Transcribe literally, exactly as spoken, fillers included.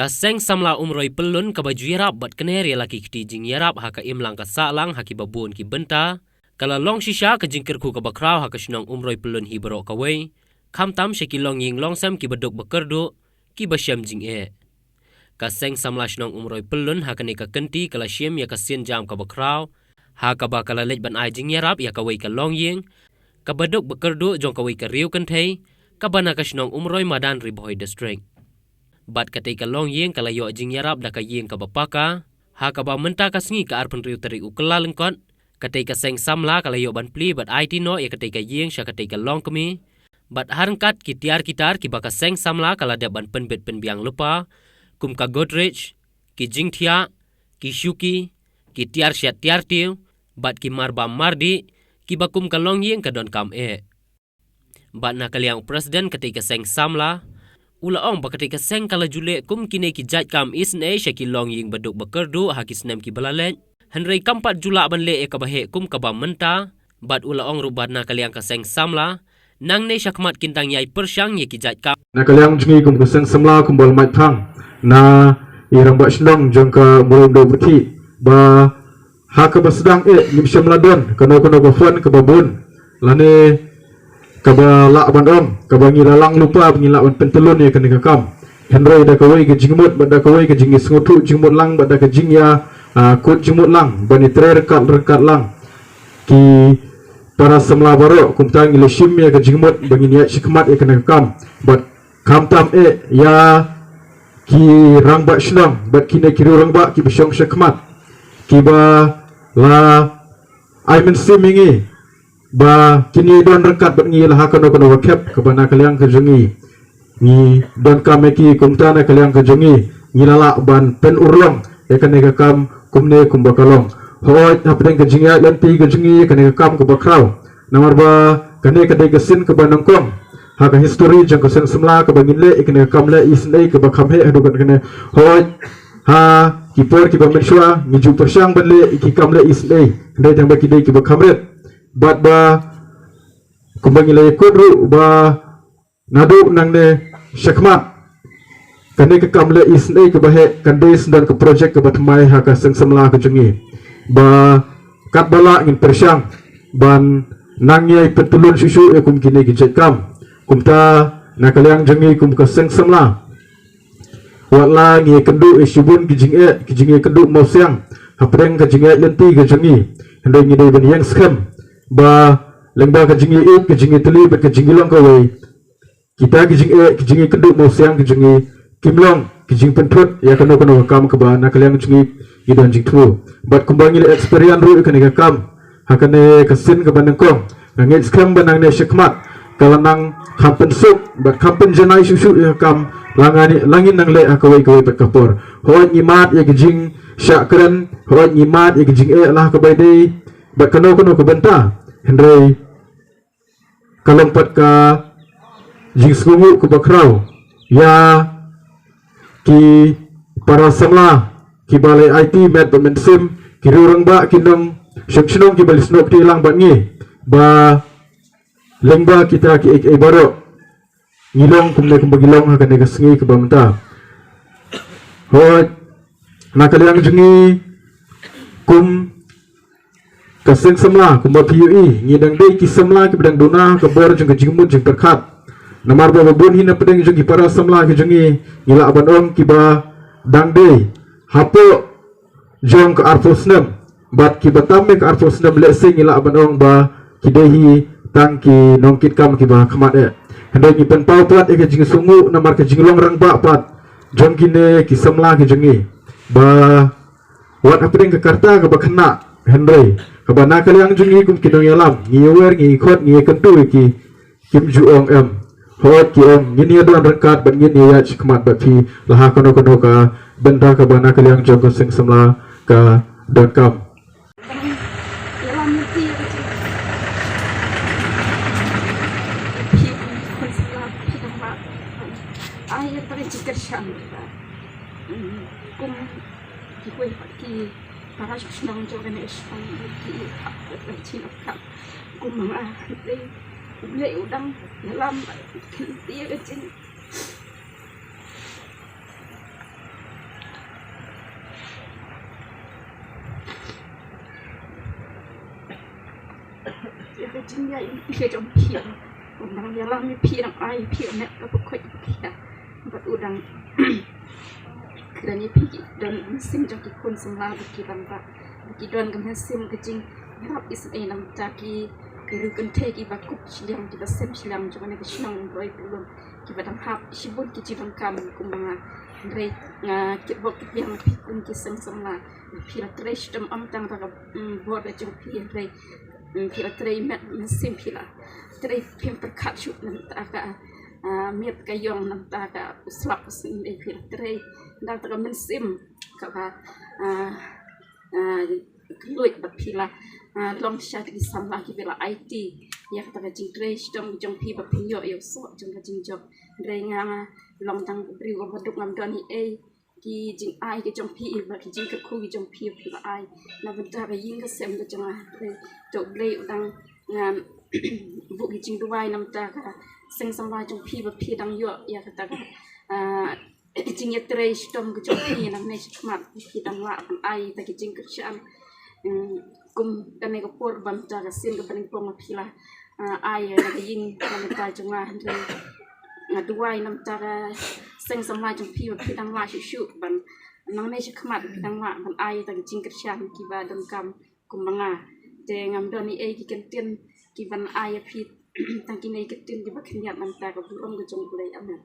Ka Seng Samla Umroi Pyllun kaba ju ïarap bad kner ïa la ki kti jingïarap ha ka imlang ka sahlang ha kiba bun ki bynta, ka la long shisha ka jingkyrkhu kaba khraw ha ka shnong Umroi Pyllun hi baroh kawei, khamtam sha ki longïing longsem kiba duk ba kyrduh, kiba shem jingeh. Ka Seng Samla Shnong Umroi Pyllun ha kane ka kynti ka la shim ïa ka sienjam kaba khraw, ha kaba ka la leit ban ai jingïarap ïa kawei ka longïing kaba duk ba kyrduh jong kawei ka riew kynthei kaba na ka shnong Umroi Madan, Ri Bhoi District. Bad katei ka longïing ka la ïoh jingïarap da ka ïing kaba paka, ha kaba mynta ka sngi ka arphew hynriew tarik u Kyllalyngkot, katei ka Seng Samla ka la ïoh ban plie bad aiti noh ïa katei ka ïing sha katei ka longkmie. Bad ha ryngkat ki tiar ki tar kiba ka Seng Samla ka la dep ban pynbit pynbiang lypa, kum ka Godrej, ki jingthiah, ki shuki, ki tiar shet tiar tiew, bad ki marbam mardih, kiba kum ka longïing ka donkam eh. Bad na ka liang u President katei ka Seng Samla, u la ong ba katei ka seng ka la ju leh kum kine ki jait kam isynei sha ki longïing ba duk ba kyrduh ha ki snem kiba la leit, hynrei kam pat ju lah ban leh ïa kaba heh kum kaba mynta. Bad u la ong ruh ba na ka liang ka Seng Samla, nangne shakhmat kin dang ïai pyrshang ïa ki jait kam. Na ka liang jong ngi kum ka Seng Samla kumba la mait phang na i Rangbah Shnong jong ka Umroi Umdei Pyrthei, ba ha kaba sdang eh ngim shym la don kano kano ka fund kaba bun lane kaba lah ban ong kaba ngi la lang lypa ba ngi lah ban pyntyllun ïa kane ka kam. Hynrei da kawei ka jingmut bad da kawei ka jingïasngewthuh jingmut lang bad da ka jingïa, ah, kut jingmut lang ban ïatrei ryngkat ryngkat lang ki para samla baroh, kumta ngi la shim ïa ka jingmut ba ngin ïaid shakhmat ïa kane ka kam. Bad khamtam eh ïa ki Rangbah Shnong bad kine ki riew rangbah kiba shong shakhmat, kiba la ai mynsiem ïa ngi ba kin ïadon ryngkat bad ngi la ha kano kano ka khep, kaba na ka liang ka jong ngi ngi donkam ïa ki. Kumta na ka liang ka jong ngi ngi la lah ban pynurlong ïa kane ka kam kumne kumba ka long. Hooid, hapdeng ka jingïaid lynti ka jong ngi ïa kane ka kam kaba khraw, namar ba kane ka dei ka sien kaba nyngkong ha ka history jong ka Seng Samla kaba ngin leh ïa kane ka kam leh isynei kaba kham heh haduh kane. Hooid, ha ki por kiba mynshuwa ngi ju pyrshang ban leh ïa ki kam leh isynei, hynrei tang ba ki dei kiba kham rit. Bad ba kumba ngi la ïakut ruh ba naduh nangne shakhmat, kane ka kam leh isynei kaba heh kan dei sdang ka project kaba thymmai ha ka Seng Samla ka jong ngi. Ba katba lah ngin pyrshang ban nang ïai pyntyllun shuh shuh ïa kum kine ki jait kam. Kumta na ka liang jong ngi kum ka Seng Samla, wat la ngi ïakynduh ïa shibun ki jingeh, ki jingïakynduh mawsiang hapdeng ka jingïaid lynti ka jong ngi, hynrei ngi dei ban ïeng skhem ba lyngba ka jingïaieit, ka jingïatylli bad ka jingïalong kawei, kita ki jingeh, ki jingïakynduh mawsiang ki jong ngi kim long ki jingpynthut ïa kano kano ka kam kaba na ka liang jong ngi ngi don jingthmu. Bad kumba ngi la experience ruh ïa kane ka kam ha kane ka sien kaba nyngkong, nga ngeit skhem ba nangne shakhmat ka la nang kham pynsuk bad kham pynjanai shuh shuh ïa ka kam, la ngin, la ngin nang leh ha kawei kawei pat ka por. Hooid, ngi mad ïa ka jingshah kren, hooid, ngi mad ïa ka jingeh la ha kaba ïadei bad kano kano ka bynta, hynrei ka long pat ka jingsngewnguh kaba khraw ïa ki para samla kiba la aiti met bad mynsiem, ki riew rangbah, ki nongshong shnong kiba la snoh kti lang bad ngi, ba lyngba kita kiei kiei baroh ngi long kumne kumba ngi long ha kane ka sngi kaba mynta. Hooid, na ka liang jong ngi kum ka seng samla, kumba phi ïohi, ngi dang dei ki samla kiba dang duna ka bor jong ka jingmut jingpyrkhat. Namar ba ba bun hi na pdeng jong ki para samla ki jong ngi, ngi lah ban ong kiba dang dei hapoh jong ka arphew snem, bad kiba tam eh ka arphew snem lehse ngi lah ban ong ba ki dei hi tang ki nongkitkam kiba khmat eh. Hynrei ngi pynpaw pat ïa ka jingsngewnguh namar ka jinglong rangbah pat jong kine ki samla ki jong ngi, ba wat hapdeng ka karta kaba khynnah, hynrei kaba na ka liang jong ngi kum ki nongïalam, ngi ïawer, ngi ïakhot, ngi ïakyntu ïa ki, kim ju ong em. Hooid, ki ong ngin ïadon ryngkat bad ngin ïaid shakhmat bad phi la ha kano kano ka bynta kaba na ka liang jong ka seng samla ka donkam. Ai, yang paling jingkyrshan. Hmm, kum kiwei pat ki para shnong jong kane ka shnong ki hap ki hap. Kum ma nga dei U Blei u dang ïalam, kynti ïa ka jing. Ka jingïaid lynti ka jong phi, u dang ïalam ïa phi, dang ai ïa phi met kaba khuid ba khia. Bad u dang kren ïa phi, don mynsiem jong ki khun samla ba ki dang ba, ba ki don ka mynsiem ka jingïarap isynei na bynta ki, ki riew kynthei kiba kup shiliang, kiba sem shiliang jong kane ka shnong Umroi Pynlong, kiba dang hap shibun ki jingdonkam kum ma nga. Hynrei nga kitbok kitrwiang ïa phi kum ki seng samla, phi la trei shitom ym tang da ka, mm, bor ka jong phi, hynrei, mm, phi la trei met mynsiem, phi la trei, phim pyrkhat shuh na bynta ka, ah, miet ka ïong, na bynta ka u slap u snem, eh, phi la trei da ka mynsiem kaba, ah, ah, kylluid, bad phi la, ah, long sha ki samla kiba la aiti ïa kata ka jingtrei shitom jong phi ba phin ïoh ïa u soh jong ka jingjop. Hynrei nga long tang u briew uba duk, ngam don ei ei, ki jingai ki jong phi bad ki jingkyrkhu ki jong phi, phi la ai na bynta ka ïing ka sem ka jong nga. Hynrei to U Blei u dang, ngam buh ki jingduwai na bynta ka seng samla jong phi ba phi dang ïoh ïa kata ka, ah, jingïatrei shitom ka jong phi nangne shakhmat, phi dang lah ban ai ïa kita ki jingkyrshan. Mm, kum kane ka por ba mynta ka sien kaba nyngkong ba phi la, ah, ai ïa ka ïing na bynta jong nga, hynrei nga duwai na bynta ka seng samla jong phi ba phi dang lah shuh shuh ban nangne shakhmat phi dang lah ban ai ïa kita ki jingkyrshan kiba donkam kum ma nga. Te ngam don ei ei ki kyntien kiban ai ïa phi, tang kine ki kyntien kiba khyndiat na bynta ka burom ka jong U Blei. Amen.